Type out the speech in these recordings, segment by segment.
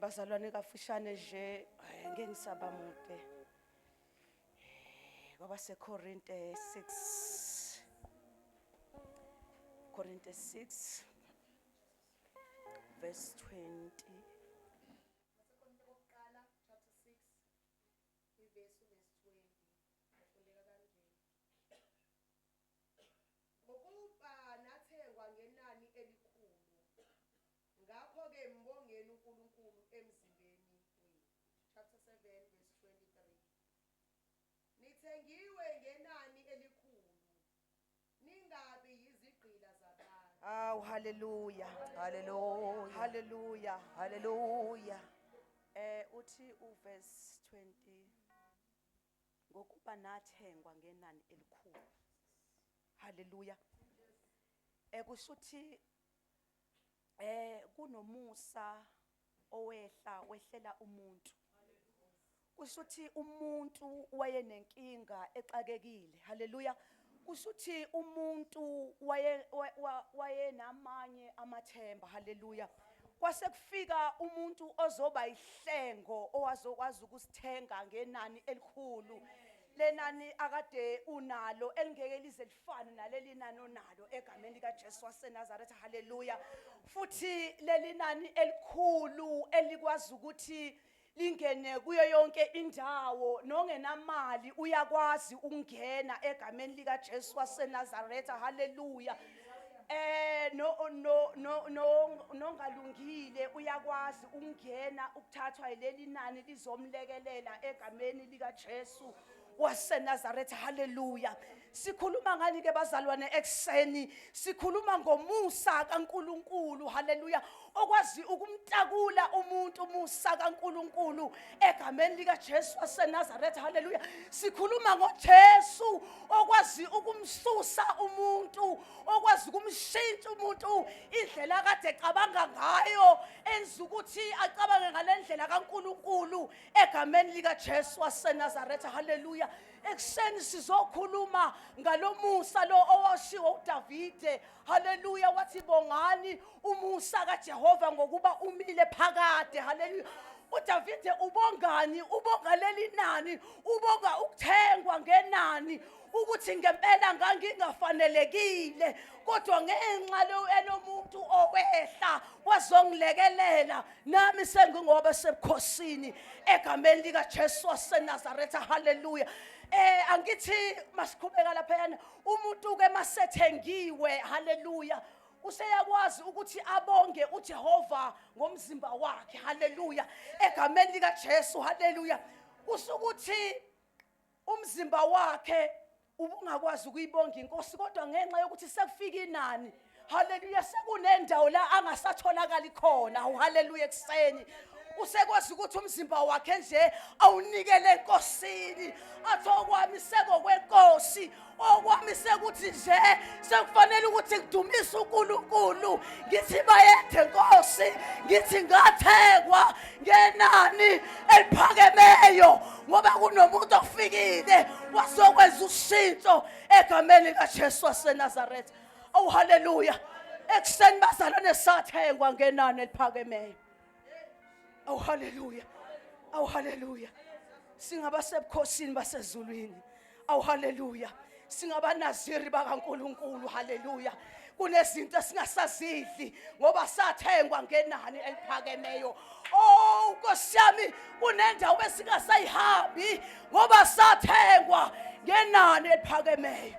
Bazalwane kafushane nje ngeke ngisaba mude. KwabaseKorinte 6, Korinte 6 verse 20. Abasekorinte bokuqala chapter 6 ivesi verse 20 afundeka kanje: Ngokuba nathengwa ngenani elikhulu, ngakho-ke mbongeni uNkulunkulu emzimbeni wenu. Chapter 7 verse 23: Nithengiwe ngenani elikhulu, ningabi yizigqila zabantu. Aw, haleluya. Hallelujah. Haleluya. Hallelujah. Uthi uverse 20, ngokuba nathengwa ngenani elikhulu. Haleluya. Kushuthi kunomusa owehla wehlela umuntu. Kushuthi umuntu wayenenkinga exakekile. Haleluya. Kushuthi umuntu wayenamanye amathemba. Haleluya. Kwase kufika umuntu ozoba ihlengo owazokwazi ukusithenga ngenani elikhulu. Lenani akade unalo elingeke lize lifane naleli nani onalo egameni lika Jesu waseNazaretha. Haleluya. Futhi leli nani elikhulu elikwazi ukuthi lingene kuyo yonke indawo, nongenamali uyakwazi ukungena egameni lika Jesu waseNazaretha. Haleluya. No no no no nongalungile uyakwazi ukungena, ukuthathwa yileli nani lizomlekelela egameni lika Jesu waseNazaretha. Haleluya. Sikhuluma ngani ke bazalwane ekseni? Sikhuluma ngomusa kaNkuluNkulu. Haleluya. Okwazi ukumtakula umuntu, umusa kaNkuluNkulu egameni lika Jesu waseNazaretha. Haleluya. Sikhuluma ngoJesu okwazi ukumsusa umuntu, okwazi ukumshintsha umuntu indlela akade ecabanga ngayo, enza ukuthi acabange ngalendlela kaNkuluNkulu egameni lika Jesu waseNazaretha. Haleluya. Ekuseni sizokhuluma ngalomusa lo owashiwo uDavide. Haleluya. Wathi, bongani umusa kaJehova ngokuba umile phakade. Haleluya. uDavide ubongani? Ubonga leli nani, ubonga ukuthengwa ngenani, ukuthi ngempela ngangingafanelekile, kodwa ngenxa elomuntu owehla wazongilekelela, nami sengingoba sebukhosini egameni lika Jesu waseNazaretha. Haleluya. Angithi masiqhubeka lapha, umuntu ke masethengiwe, haleluya, useyakwazi ukuthi abonge uJehova ngomzimba wakhe. Haleluya, egameni lika Jesu. Haleluya. Kusukuthi umzimba wakhe ubungakwazi ukuyibonga inkosi, kodwa ngenxa yokuthi sekufika inani, haleluya, sekunendawo la angasatholakali khona. Haleluya. Ekseni usekwazi ukuthi umzimba wakhe nje awunikele enkosini, athi okwami sekokwenkosi, okwami sekuthi nje sekufanele ukuthi ngidumise uNkulunkulu, ngithi bayethe Nkosi, ngithi ngathengwa ngenani eliphakemeyo, ngoba kunomuntu ofikile wasokwenza ushintsho egameni likaJesu waseNazaretha. Oh, haleluya. Ekuseni bazalwane, sathengwa ngenani eliphakemeyo. Oh, haleluya. Oh, haleluya. Singabasebukhosini basezulwini. Oh, haleluya. Singabanaziri bakaNkuluNkulu. Haleluya. Kunezinto esingasazidli ngoba sathengwa ngenani eliphakemeyo. Oh Nkosi yami, kunendawo esingasayihambi ngoba sathengwa ngenani eliphakemeyo.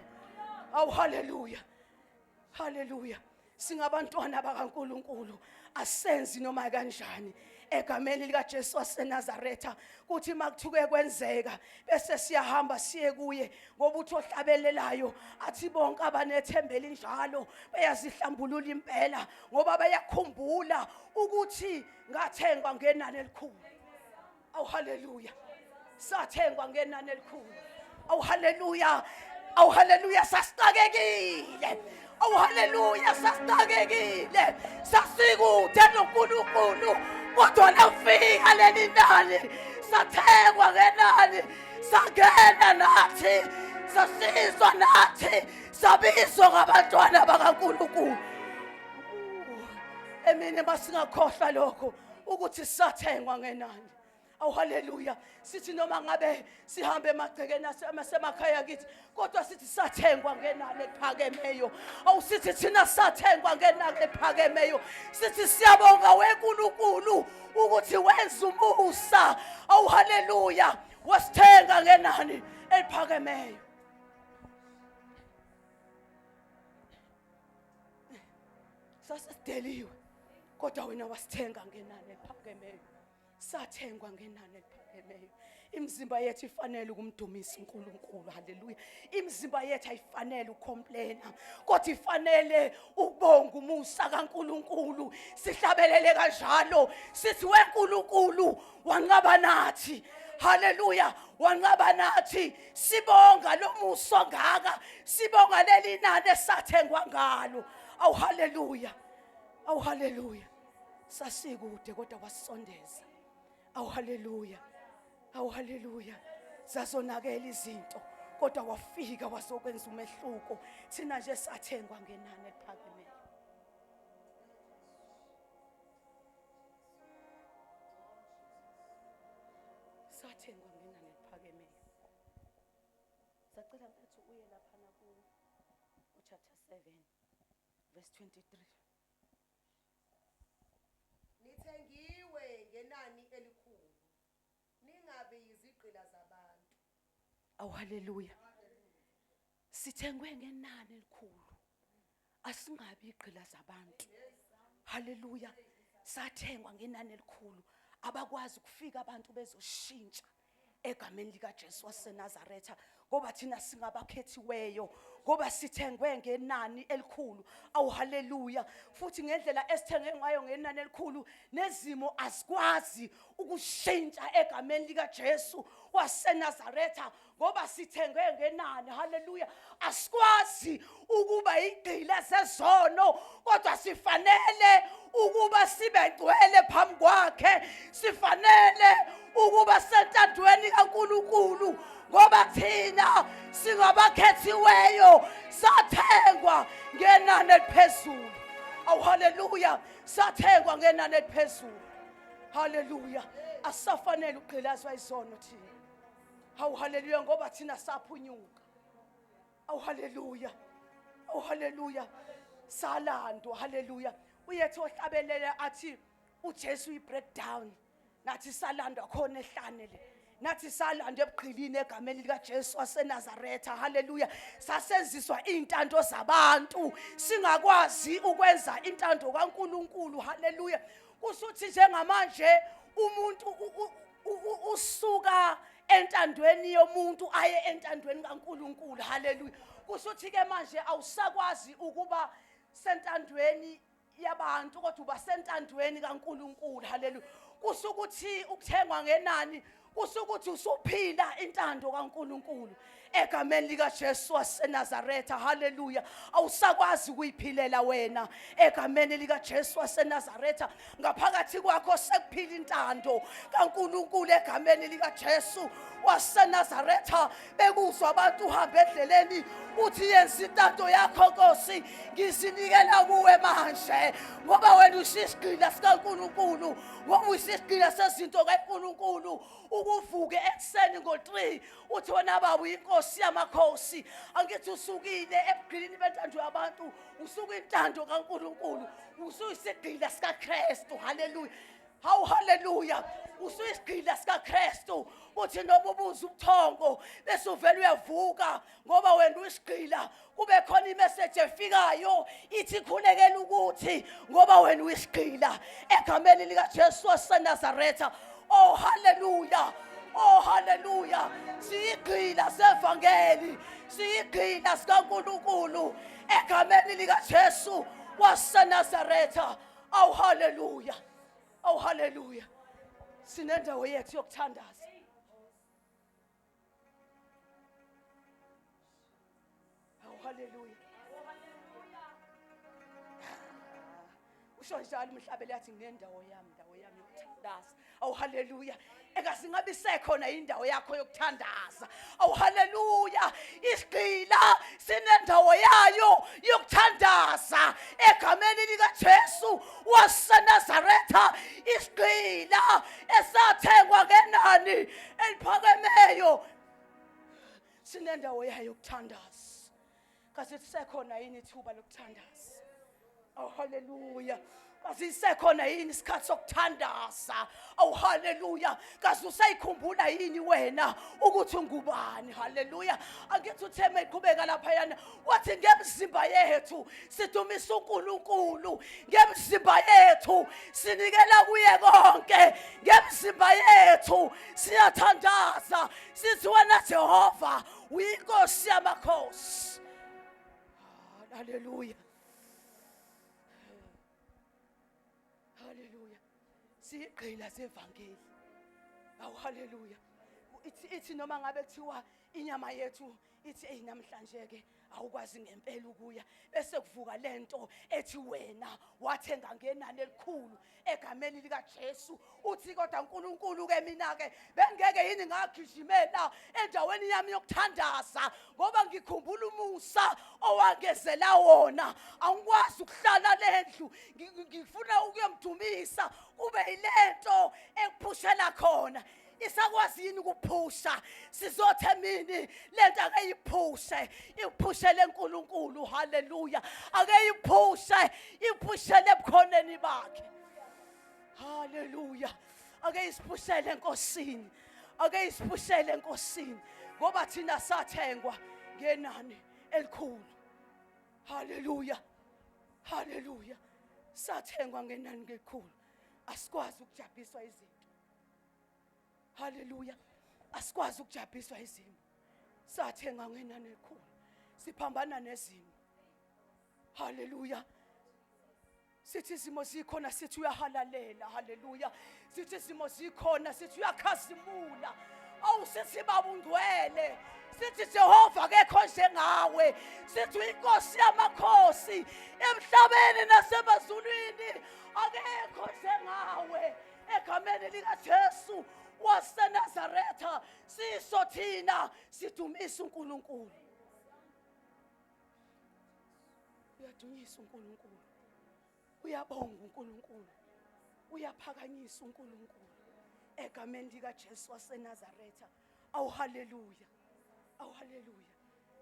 Awu, haleluya. Haleluya. Singabantwana bakaNkuluNkulu, asenzi noma kanjani egameni likaJesu waseNazaretha. Kuthi makuthuke kwenzeka bese siyahamba siye kuye, ngoba uthi ohlabelelayo athi bonke abanethembeli njalo bayazihlambulula impela, ngoba bayakhumbula ukuthi ngathengwa ngenani elikhulu. Awu, haleluya. Sathengwa ngenani elikhulu. Awu, haleluya. Awu, haleluya. Sasixakekile. Awu, haleluya. Sasixakekile, sasikude noNkulunkulu, kodwa lafika leli nani, sathengwa ngenani, sangena nathi, sasizwa nathi, sabizwa ngabantwana bakaNkulunkulu. Emini masingakhohlwa lokho. Ukuthi sathengwa ngenani. Awu haleluya. Sithi noma ngabe sihambe emagcekeni asemakhaya kithi kodwa sithi sathengwa ngenani eliphakemeyo. Awu sithi thina sathengwa ngenani eliphakemeyo. Sithi siyabonga weNkulunkulu ukuthi wenza umusa. Awu haleluya. Wasithenga ngenani eliphakemeyo. Sasideliwe kodwa wena wasithenga ngenani eliphakemeyo. Sathengwa ngenani eliphakemeyo. Imizimba yethu ifanele ukumdumisa uNkulunkulu. Haleluya. Imizimba yethu ayifanele ukucomplaina kodwa ifanele ukubonga umusa kaNkulunkulu. Sihlabelele kanjalo sithi weNkulunkulu wanqaba nathi. Haleluya, wanqaba nathi. Sibonga lo musa ongaka, sibonga leli nani esathengwa ngalo. Awu haleluya. Awu haleluya. Sasikude kodwa wasondeza. Awu haleluya. Awu haleluya. Zazonakela izinto kodwa wafika wazokwenza umehluko. Thina nje sathengwa ngenani eliphakemeyo. Sathengwa ngenani eliphakemeyo. Sacela mfethu uye laphana ku chapter 7 verse 23. Nithengiwe ngenani elikhulu, ningabi yizigqila zabantu. Awu haleluya. Sithengwe ngenani elikhulu. Asingabi igqila zabantu. Haleluya. Sathengwa ngenani elikhulu. Abakwazi ukufika abantu bezoshintsha egameni likaJesu waseNazaretha ngoba thina singabakhethiweyo ngoba sithengwe ngenani elikhulu. Awu haleluya. Futhi ngendlela esithenge ngayo ngenani elikhulu nezimo asikwazi ukushintsha egameni likaJesu waseNazaretha ngoba sithengwe ngenani. Haleluya. Asikwazi ukuba igqila zezono kodwa sifanele ukuba sibe ngcwele phambi kwakhe, sifanele ukuba sentandweni kaNkulunkulu ngoba thina singabakhethiweyo, sathengwa ngenani eliphezulu. Awu haleluya, sathengwa ngenani eliphezulu. Haleluya. Asisafanele ukugqilazwa izono thina. Hawu haleluya, ngoba thina saphunyuka. Awu haleluya. Awu haleluya. Salandwa haleluya. Uyethi ohlabelele athi uJesu uyi breakdown. Nathi salandwa khona ehlane le. Nathi salandwa ebugqilini egameni likaJesu waseNazaretha. Haleluya. Sasenziswa intando zabantu singakwazi ukwenza intando kaNkuluNkulu. Haleluya. Kusuthi njengamanje umuntu usuka entandweni yomuntu aye entandweni kaNkuluNkulu. Haleluya. Kusuthi ke manje awusakwazi ukuba sentandweni yabantu kodwa uba sentandweni kaNkuluNkulu. Haleluya. Kusukuthi ukuthengwa ngenani kusukuthi usuphila intando kaNkuluNkulu egameni likaJesu waseNazaretha. Haleluya. Awusakwazi ukuyiphilela wena egameni likaJesu waseNazaretha. Ngaphakathi kwakho sekuphila intando kaNkuluNkulu egameni likaJesu waseNazaretha. Bekuzwa abantu uhambe endleleni uthi yenza intando yakho Nkosi, ngizinikela kuwe manje ngoba wena usisigqila sikaNkuluNkulu, ngoba uyisigqila sezinto kaNkuluNkulu. Ukuvuke ekuseni ngo-3 uthi wena baba uyinkosi yamakhosi, angithi usukile ebugqilini bentando yabantu, usuka intando kaNkuluNkulu, usuyisigqila sikaKristu. Haleluya. Hawu haleluya. Usuyisigqila sikaKristu. Uthi noma ubuza ubuthongo bese uvela uyavuka ngoba wena uyisigqila. Kube khona imessage efikayo ithi khulekela ukuthi ngoba wena uyisigqila egameni likaJesu waseNazaretha. Oh haleluya. Oh haleluya. Siyigqila sevangeli, siyigqila sikaNkuluNkulu egameni likaJesu waseNazaretha. Awu haleluya. Awu haleluya. Sinendawo yethu yokuthandaza. Awu haleluya. Usho njalo umhlabeli athi nginendawo yami, ndawo yami yokuthandaza. Awu haleluya. Ekasingabe isekhona indawo yakho yokuthandaza. Awu haleluya, isigqila sinendawo yayo yokuthandaza egameni likaJesu waseNazaretha. Isigqila esathengwa ngenani eliphakemeyo sinendawo yayo yokuthandaza. Kaze lisekhona yini ithuba lokuthandaza? Oh haleluya. Kaze isekhona yini isikhathi sokuthandaza? Oh haleluya. Kaze usayikhumbula yini wena ukuthi ungubani? Haleluya. Angithi uthe meqhubeka lapha yana wathi ngemizimba yethu sidumisa uNkulunkulu, ngemizimba yethu sinikela kuye konke, ngemizimba yethu siyathandaza sithi wena Jehova uyinkosi yamakhosi. Haleluya, haleluya. Siyigqila zevangeli. Awu haleluya. Ithi ithi noma ngabe kuthiwa inyama yethu ithi eyi namhlanje ke awukwazi ngempela ukuya, bese kuvuka lento ethi wena wathenga ngenani elikhulu egameni likaJesu. Uthi kodwa uNkulunkulu ke mina ke bengeke yini ngagijimela endaweni yami yokuthandaza ngoba ngikhumbula umusa owangezela wona. Angikwazi ukuhlala lendlu, ngifuna ukuyomdumisa. Kube yilento ekuphushela khona. Isakwazi yini ukuphusha? Sizothi emini lento ake iphushe, iphushele uNkulunkulu. Haleluya, ake iphushe, iphushele ebukhoneni bakhe. Haleluya, ake isiphushele enkosini, ake isiphushele enkosini, ngoba thina sathengwa ngenani elikhulu. Haleluya, haleluya, sathengwa ngenani elikhulu. Asikwazi ukujabhiswa izinto. Haleluya, asikwazi ukujabhiswa izimo. Sathenga ngenani elikhulu, siphambana nezimo. Haleluya, sithi izimo zikhona, sithi uyahalalela. Haleluya, sithi izimo zikhona, sithi uyakhazimula. Awu sithi baba ungcwele, sithi Jehova akekho njengawe, sithi uyinkosi yamakhosi emhlabeni nasemazulwini, akekho njengawe. Egameni likaJesu waseNazaretha siso thina sidumisa uNkulunkulu. Uyadunyisa uNkulunkulu, uyabonga uNkulunkulu, uyaphakanyisa uNkulunkulu egameni likaJesu waseNazaretha. Awu haleluya, awu haleluya.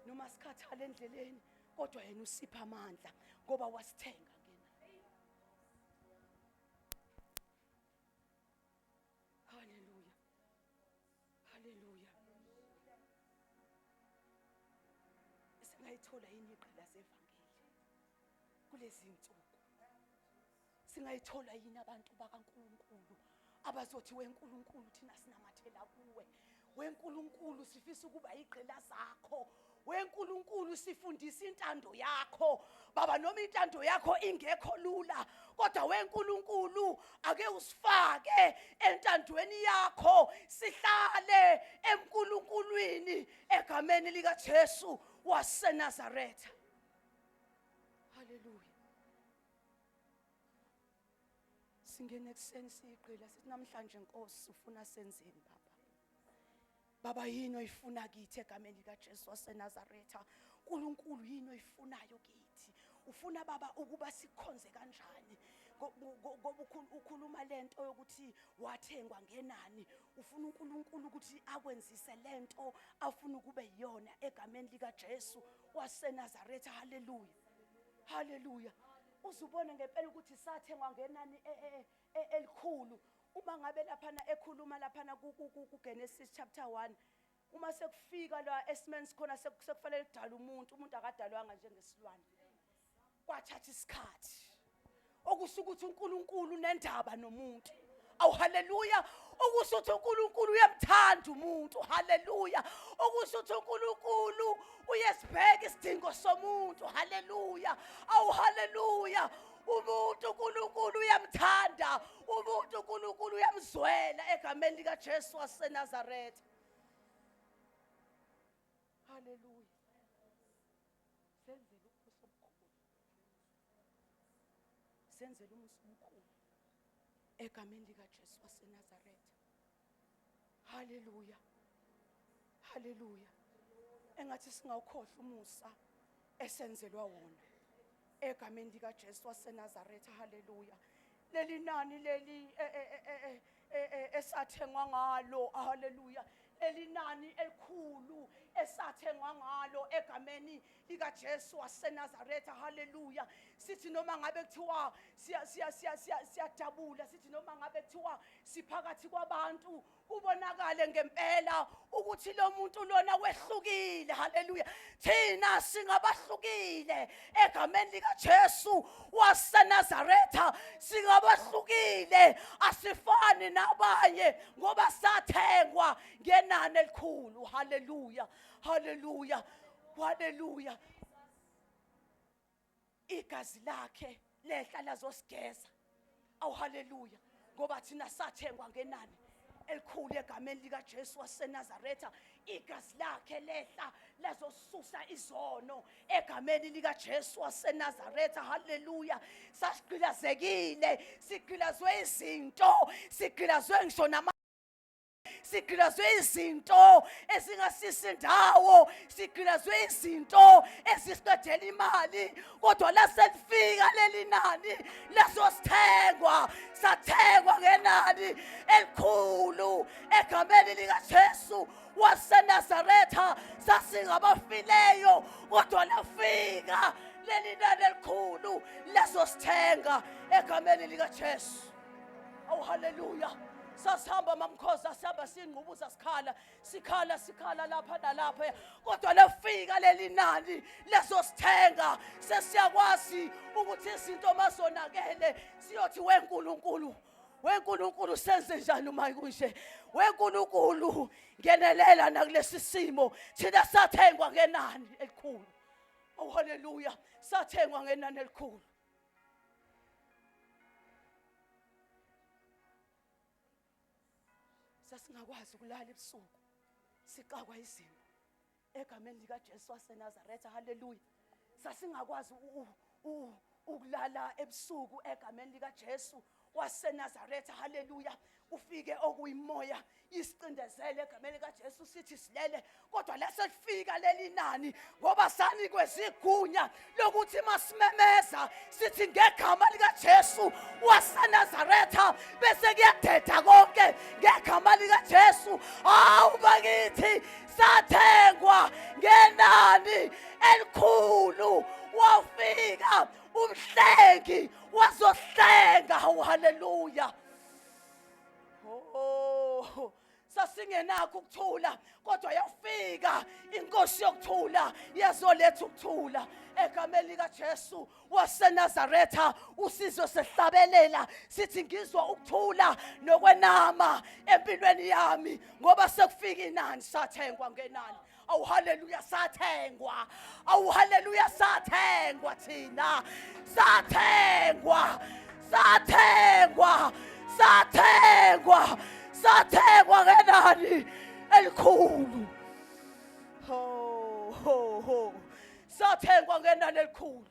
Noma sikhathala endleleni, kodwa yena usipha amandla ngoba wasithenga ngena. Haleluya, haleluya. Singayithola yini igqila zevangeli kulezi nsuku? Singayithola yini abantu bakaNkulunkulu abazothi weNkulunkulu thina sinamathela kuwe, weNkulunkulu sifisa ukuba igqila zakho, weNkulunkulu sifundisa intando yakho baba, noma intando yakho ingekho lula, kodwa weNkulunkulu ake usifake entandweni yakho, sihlale emNkulunkulwini egameni likaJesu waseNazaretha. Haleluya. Singene ekuseni siyigqila, sithi namhlanje Nkosi ufuna senzeni baba? Baba yini oyifuna kithi egameni likaJesu waseNazaretha? uNkulunkulu yini oyifunayo kithi? Ufuna baba ukuba sikhonze kanjani? Ngoba ukhuluma lento yokuthi wathengwa ngenani, ufuna uNkulunkulu ukuthi akwenzise lento afuna ukube yiyona egameni likaJesu waseNazaretha. Haleluya, haleluya. Uzubone ngempela ukuthi sathengwa ngenani elikhulu. Uma ngabe laphana ekhuluma laphana kuGenesis chapter 1, uma sekufika la esimeni sikhona sekufanele kudala umuntu, umuntu akadalwanga njengesilwane, kwathatha isikhathi. Okusho ukuthi uNkulunkulu unendaba nomuntu. Awu haleluya, okusho ukuthi uNkulunkulu uyamthanda umuntu. Haleluya, okusho ukuthi uNkulunkulu uyesibheka isidingo somuntu. Haleluya, awu haleluya. Umuntu uNkulunkulu uyamthanda, umuntu uNkulunkulu uyamzwela egameni likaJesu waseNazaretha. Haleluya. Senzele umusa omkhulu, senzele umusa omkhulu egameni likaJesu waseNazaretha. Haleluya, haleluya. Engathi singawukhohlwa umusa esenzelwa wona egameni likaJesu waseNazaretha. Haleluya. Leli nani leli esathengwa ngalo, haleluya, leli nani elikhulu esathengwa ngalo egameni likaJesu waseNazaretha. Haleluya. Sithi noma ngabe kuthiwa siyajabula, sithi noma ngabe kuthiwa siphakathi kwabantu, kubonakale ngempela ukuthi lo muntu lona wehlukile. Haleluya. Thina singabahlukile egameni likaJesu waseNazaretha, singabahlukile, asifani nabanye ngoba sathengwa ngenani elikhulu. Haleluya, haleluya, haleluya. Igazi lakhe lehla lazosigeza. Awu, haleluya, ngoba thina sathengwa ngenani elikhulu egameni likaJesu waseNazaretha. Igazi lakhe lehla lazosusa izono egameni likaJesu waseNazaretha. Haleluya. Sasigqilazekile, sigqilazwe izinto, sigqilazwe ngisho nama sigqilazwe izinto ezingasisi indawo, sigqilazwe izinto ezisiqedela imali, kodwa laselifika leli nani lasosithengwa, sathengwa ngenani elikhulu egameni likaJesu waseNazaretha. Sasingabafileyo, kodwa lafika leli nani elikhulu lazosithenga egameni likaJesu. Oh, haleluya. Sasihamba mamkhoza, sihamba singqubuza, sikhala sikhala sikhala lapha nalapha, kodwa lafika leli nani lesosithenga. Sesiyakwazi ukuthi izinto mazonakele siyothi, weNkulunkulu, weNkulunkulu, senze njani uma kunje? WeNkulunkulu, ngenelela nakulesi simo. Thina sathengwa ngenani elikhulu. Oh, haleluya, sathengwa ngenani elikhulu. Sasingakwazi ukulala ebusuku, sixakwa izimo egameni likaJesu waseNazaretha. Haleluya. Sasingakwazi ukulala ebusuku egameni likaJesu waseNazaretha. Haleluya. Ufike okuyimoya isicindezele egameni likaJesu, sithi silele, kodwa laselifika leli nani, ngoba sanikwe zigunya lokuthi masimemeza sithi ngegama likaJesu waseNazaretha, bese kuyadeda konke ngegama likaJesu. Hawu bakithi, sathengwa ngenani elikhulu, wafika umhlengi wazohlenga. Hawu, haleluya. Oh, sasingenakho ukuthula, kodwa yafika inkosi yokuthula yazoletha ukuthula egameni likaJesu waseNazaretha. Usizwe sehlabelela sithi, ngizwa ukuthula nokwenama empilweni yami ngoba sekufika inani, sathengwa ngenani. Awu, haleluya, sathengwa. Awu, haleluya, sathengwa thina, sathengwa, sathengwa, sathengwa, sathengwa ngenani elikhulu. Ho ho ho, sathengwa ngenani elikhulu.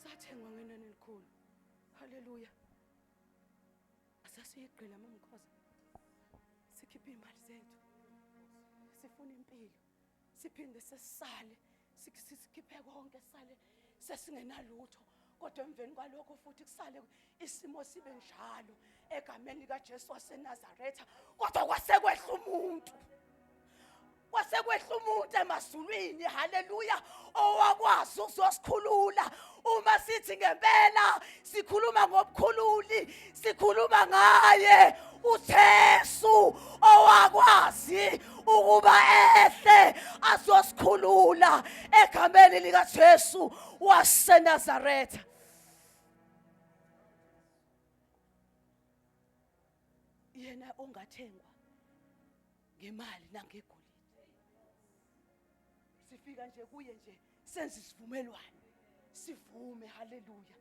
Sathengwa ngenani elikhulu. Haleluya. Sasiyigqila mamkhoza, sikhiphe iy'mali zethu, sifuna impilo, siphinde sesisale sikhiphe konke, sale sesingenalutho, kodwa emveni kwalokho futhi kusale isimo sibe njalo egameni likaJesu waseNazaretha. Kodwa kwasekwehla umuntu, kwasekwehla umuntu emazulwini, haleluya, owakwazi ukuzosikhulula. Uma sithi ngempela sikhuluma ngobukhululi, sikhuluma ngaye uJesu owakwazi ukuba ehle azosikhulula egameni likaJesu waseNazaretha. Yena ongathengwa ngemali nangegolide, sifika nje kuye nje senze isivumelwano, sivume. Haleluya.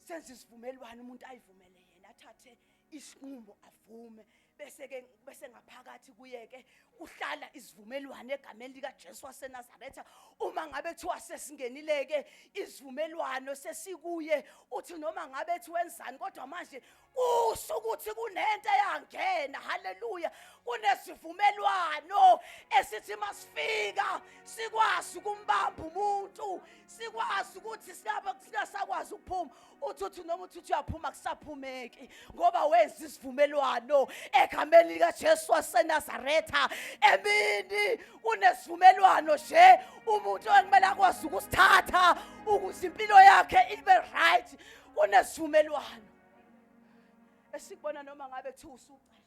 Senze isivumelwano, umuntu ayivumele yena, athathe isinqumo, avume. Bese ke bese ngaphakathi kuye ke kuhlala isivumelwano egameni likaJesu waseNazaretha. Uma ngabe kuthiwa sesingenile ke isivumelwano sesikuye, uthi noma ngabe ethi wenzani, kodwa manje kusho ukuthi kunento eyangena. Haleluya! Kunesivumelwano esithi masifika sikwazi ukumbamba umuntu, sikwazi ukuthi singasakwazi ukuphuma. Uthi noma uthi uyaphuma kusaphumeki, ngoba wenza isivumelwano egameni likaJesu waseNazaretha. Emini kunesivumelwano nje umuntu ekumele akwazi ukusithatha ukuze impilo yakhe ibe right. Kunesivumelwano esikubona noma ngabe kuthiwa usucashile,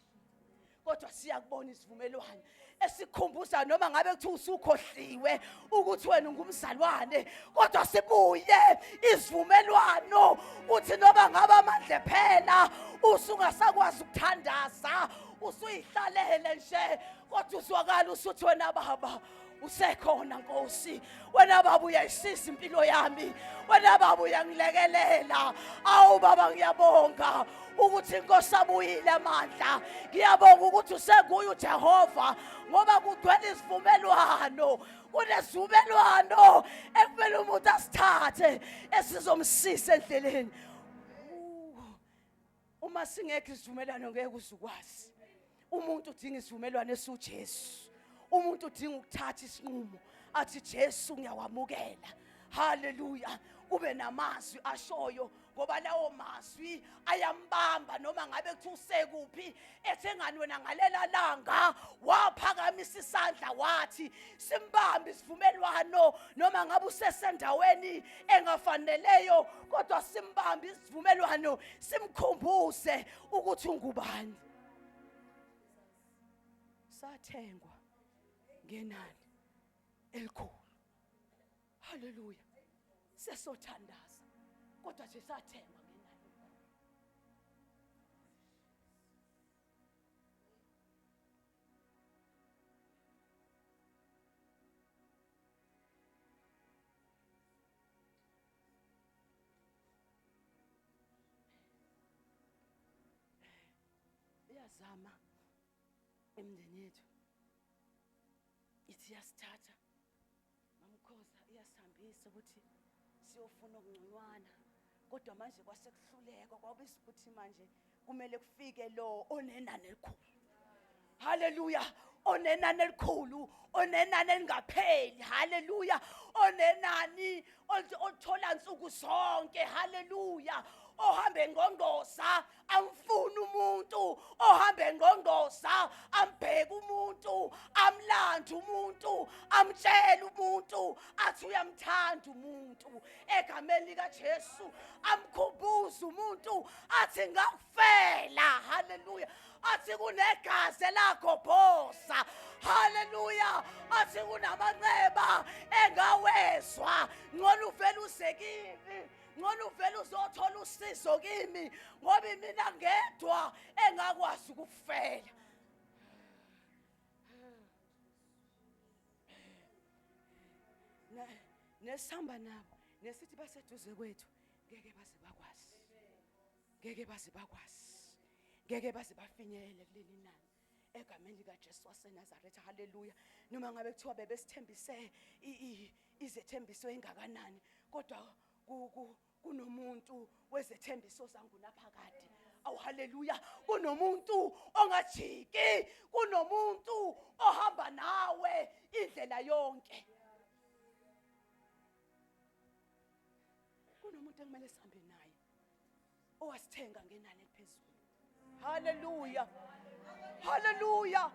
kodwa siyakubona isivumelwano esikhumbuza noma ngabe kuthiwa usukhohliwe ukuthi wena ungumzalwane, kodwa sibuye isivumelwano uthi noma ngabe amandla phela usungasakwazi ukuthandaza, usuyihlalele nje, kodwa uzwakala usuthi wena baba usekhona Nkosi, wena baba uyayisiza impilo yami, wena baba uyangilekelela. Awu baba, ngiyabonga ukuthi inkosi abuyile amandla, ngiyabonga ukuthi usenguye uJehova, ngoba kugcwele isivumelwano. Kunesivumelwano ekumele umuntu asithathe esizomsisa endleleni. Uma singekho isivumelwano ngeke uzukwazi. Umuntu udinga isivumelwano esiuJesu. Umuntu udinga ukuthatha isinqumo athi Jesu ngiyawamukela. Haleluya! Kube namazwi ashoyo, ngoba lawo mazwi ayambamba noma ngabe kuthiwa usekuphi, ethengani wena ngalela langa waphakamisa isandla wathi simbambe isivumelwano, noma ngabe usesendaweni engafaneleyo, kodwa simbambe isivumelwano, simkhumbuze ukuthi ungubani. Sathengwa ngenani elikhulu. Haleluya! Sesothandaza, kodwa nje sathengwa ngenani elikhulu. Iyazama imindeni yethu, ithi iyasithatha mamkhoza, iyasihambisa ukuthi siyofuna okungconywana, kodwa manje kwasekuhluleka, kwabiza ukuthi manje kumele kufike lo onenani elikhulu. Haleluya! Onenani elikhulu, onenani elingapheli. Haleluya! Onenani olithola nsuku zonke. Haleluya! Ohambe ngqongqoza amfuna umuntu, ohambe ngqongqoza ambheke umuntu, amlande umuntu, amtshele umuntu athi uyamthanda umuntu egameni likaJesu, amkhumbuze umuntu athi ngakufela. Haleluya! Athi kunegazi elagobhosa. Haleluya! Athi kunamanxeba engawezwa, ngcono uvele uze kimi, ngcono uvele uzothola usizo kimi, ngoba mina ngedwa engakwazi ukufela. Nesihamba nabo nesithi baseduze kwethu, ngeke baze bakwazi, ngeke baze bakwazi, ngeke baze bafinyelele kuleli nani egameni likaJesu waseNazaretha. Haleluya! Noma ngabe kuthiwa bebesithembise izethembiso engakanani, kodwa kunomuntu wezethembiso zangunaphakade. Awu haleluya! Kunomuntu ongajiki, kunomuntu ohamba nawe indlela yonke, kunomuntu ekumele sihambe naye owasithenga ngenani eliphezulu. Haleluya, haleluya!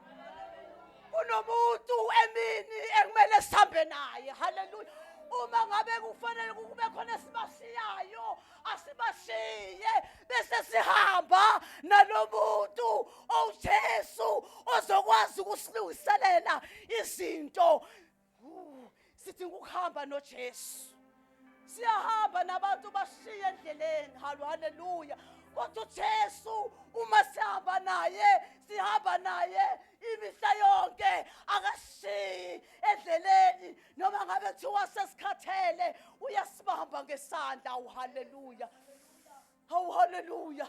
Kunomuntu emini ekumele sihambe naye. Haleluya! Uma ngabe kufanele kube khona esibashiyayo, asibashiye bese sihamba nalomuntu oJesu ozokwazi ukusilungiselela izinto. Sithi ukuhamba noJesu, siyahamba nabantu bashiye endleleni. Haleluya! Kodwa uJesu uma sihamba naye, sihamba naye imihla yonke, akashiyi endleleni. Noma ngabe kuthiwa sesikhathele, uyasibamba ngesandla. Awu haleluya, awu haleluya!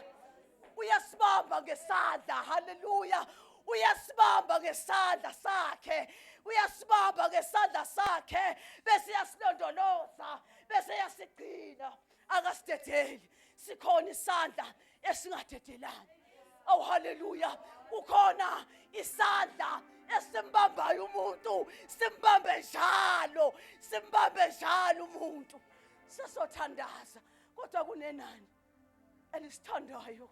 Uyasibamba ngesandla, haleluya. Uyasibamba ngesandla sakhe, uyasibamba ngesandla sakhe, bese yasilondoloza, bese yasigcina. Akasidedeli, sikhona isandla esingadedelani. Awu haleluya, kukhona isandla esimbambayo umuntu, simbambe njalo, simbambe njalo umuntu. Sesothandaza, kodwa kunenani elisithandayo.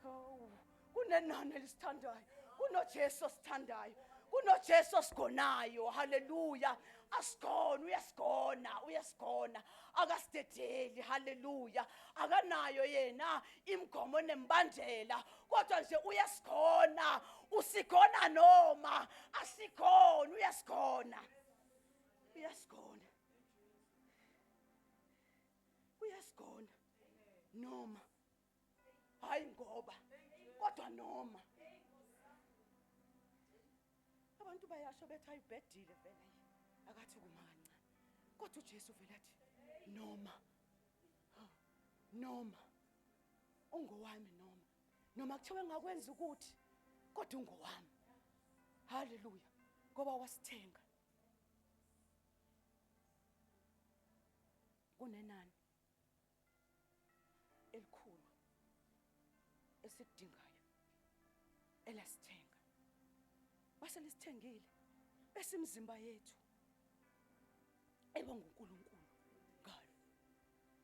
Oh, kunenani elisithandayo, kunoJesu osithandayo, kunoJesu osigonayo. Haleluya, asigona, uyasigona, uyasigona, akasidedeli. Haleluya, akanayo yena imigomo nembandela, kodwa nje uyasigona, usigona noma asigona, uyasigona, uyasigona, uyasigona noma hayi ngoba kodwa noma abantu bayasho bethi ayibhedile vele akathi kuma kancane, kodwa uJesu vele athi noma noma ungowami, noma noma kuthiwe ngakwenza ukuthi, kodwa ungowami. Haleluya, ngoba wasithenga. Kunenani elikhulu esikudingayo elasithenga, base lisithengile, bese imizimba yethu ebonga uNkulunkulu ngalo,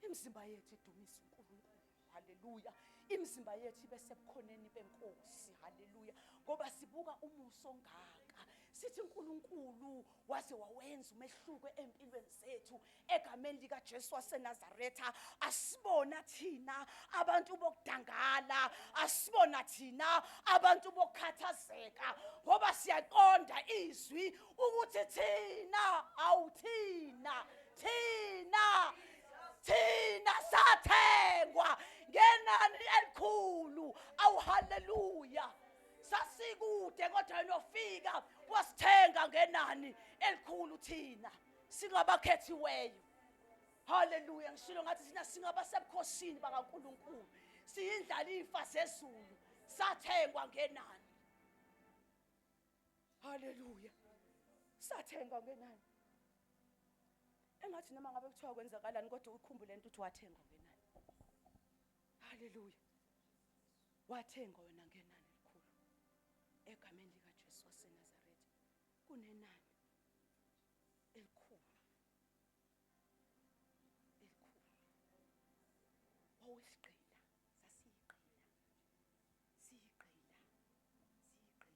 imizimba yethu idumisa uNkulunkulu. Haleluya, imizimba yethu ibe sebukhoneni benkosi. Haleluya, ngoba sibuka umuso ongaka, sithi uNkulunkulu waze wawenza umehluko empilweni zethu egameni likaJesu waseNazaretha. Asibona thina abantu bokudangala, asibona thina abantu bokukhathazeka, ngoba siyaqonda izwi ukuthi thina, awuthina, thina thina sathengwa ngenani elikhulu. Awu haleluya, sasikude kodwa yena wafika wasithenga ngenani elikhulu, thina singabakhethiweyo. Haleluya, ngishilo ngathi thina singabasebukhosini bakaNkulunkulu, siyindlalifa zezulu, sathengwa ngenani. Haleluya, sathengwa ngenani. Engathi noma ngabe kuthiwa kwenzakalani, kodwa ukhumbule into ukuthi wathengwa ngenani. Haleluya, wathengwa wena ngenani elikhulu egameni likaJesu waseNazaretha. Kunenani elikhulu, elikhulu. Wawusigqila, sasiyigqila, siyigqila, siyigqila,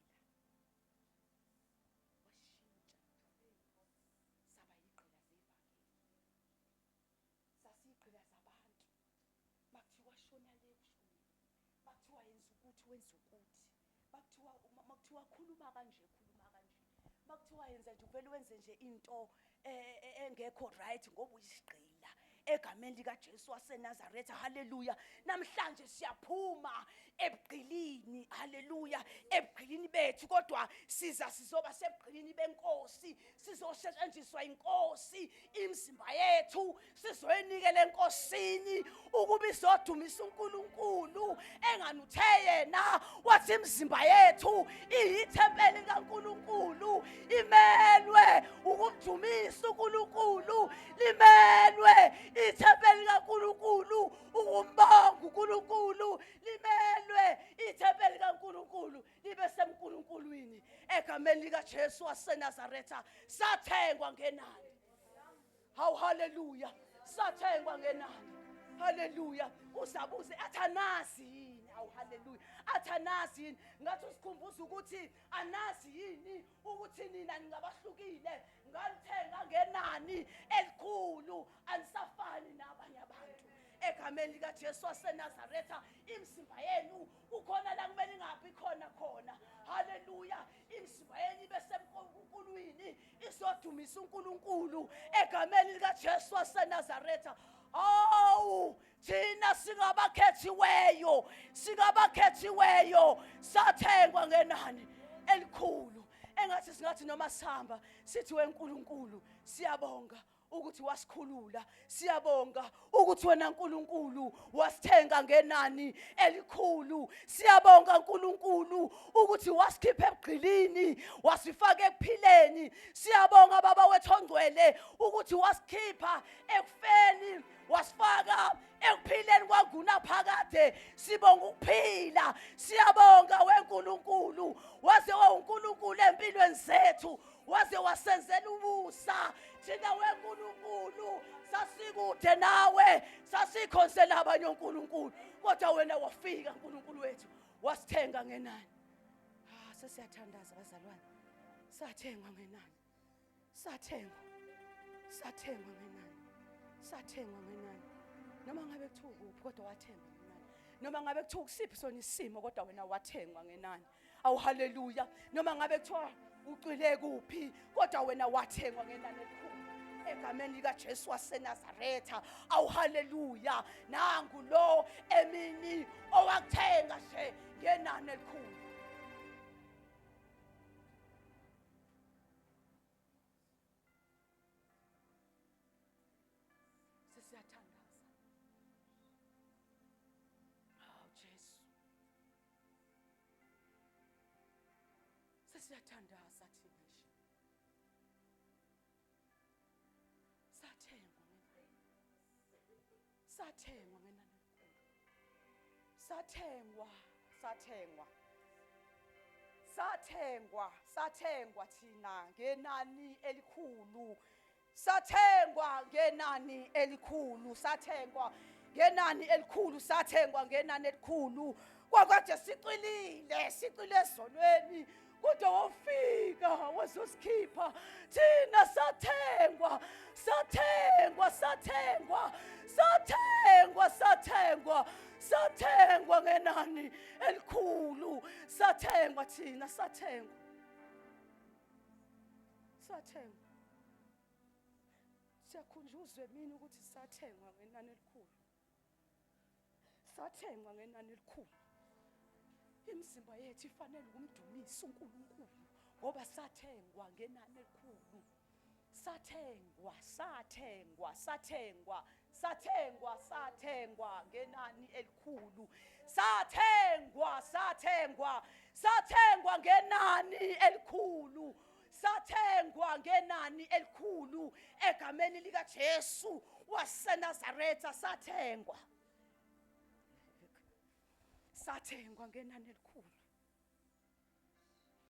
washintsha saba yigqila zevangeli. Sasiyigqila zabantu, makuthiwa shona le kushonile, makuthiwa yenza ukuthi wenza ukuthi, makuthiwa makuthiwa khuluma kanje khuluma kanje, makuthiwa yenza nje uvele wenze nje into engekho right ngoba uyisigqila egameni likaJesu waseNazaretha. Haleluya, namhlanje siyaphuma ebugqilini. Haleluya, ebugqilini bethu, kodwa siza sizoba sebugqilini benkosi, sizosetshenziswa inkosi. Imizimba yethu sizoyinikela enkosini ukuba izodumisa uNkulunkulu. Enganuthe yena wathi imizimba yethu iyithempeli likaNkulunkulu, imelwe ukumdumisa uNkulunkulu, limelwe ithempeli likaNkulunkulu ukumbonga uNkulunkulu, limelwe ithempeli likaNkulunkulu libe semNkulunkulwini egameni likaJesu waseNazaretha. Sathengwa ngenani. Hawu haleluya, sathengwa ngenani. Haleluya, uzabuze athanazi yini? Hawu haleluya, athanazi yini? Ngathi usikhumbuza ukuthi anazi yini ukuthi nina ningabahlukile, ngalithenga ngenani elikhulu, anisafani nabanye abantu egameni likaJesu waseNazaretha. Imizimba yenu kukhona la kumele ingabi khona khona. Haleluya, imizimba yenu ibe semnkulwini, izodumisa uNkulunkulu egameni likaJesu waseNazaretha. Awu thina singabakhethiweyo, singabakhethiweyo, sathengwa ngenani elikhulu. Engathi singathi noma sihamba sithi weNkulunkulu siyabonga. ukuthi wasikhulula siyabonga ukuthi wena nkulunkulu wasithenga ngenani elikhulu siyabonga nkulunkulu ukuthi wasikhipha ebugqilini wasifaka ekuphileni siyabonga baba wethu ongcwele ukuthi wasikhipha ekufeni wasifaka ekuphileni kwangunaphakade sibonga ukuphila siyabonga wenkulunkulu waze wawunkulunkulu empilweni zethu waze wasenzela umusa thina wenkulunkulu sasikude nawe sasikhonsela abanye onkulunkulu kodwa wena wafika nkulunkulu wethu wasithenga ngenani ah sesiyathandaza bazalwane sathengwa ngenani sathengwa sathengwa ngenani sathengwa ngenani noma ngabe kuthiwa kuphi kodwa wathengwa ngenani noma ngabe kuthiwa kusiphi sona isimo kodwa wena wathengwa ngenani awu haleluya noma ngabe kuthiwa ucwile kuphi kodwa wena wathengwa ngenani elikhulu egameni likajesu wasenazaretha awu haleluya nangu lo emini owakuthenga nje ngenani elikhulu sesiyathandaza awu jesu sesiyathandaza thina nje sathengwa ngenani sathengwa ngenani elikhulu sathengwa sathengwa sathengwa sathengwa thina ngenani elikhulu sathengwa ngenani elikhulu sathengwa ngenani elikhulu sathengwa ngenani elikhulu kwakade sicwilile sicwile ezonweni kodwa wofika wazosikhipha thina sathengwa sathengwa sathengwa sathengwa sathengwa sathengwa ngenani elikhulu sathengwa thina sathengwa sathengwa siyakhunjuzwa emini ukuthi sathengwa ngenani elikhulu sathengwa ngenani elikhulu imizimba yethu ifanele ukumdumisa unkulunkulu ngoba sathengwa ngenani elikhulu sathengwa sathengwa sathengwa sathengwa sathengwa ngenani elikhulu sathengwa sathengwa sathengwa ngenani elikhulu sathengwa ngenani elikhulu egameni likajesu wasenazaretha sathengwa sathengwa ngenani elikhulu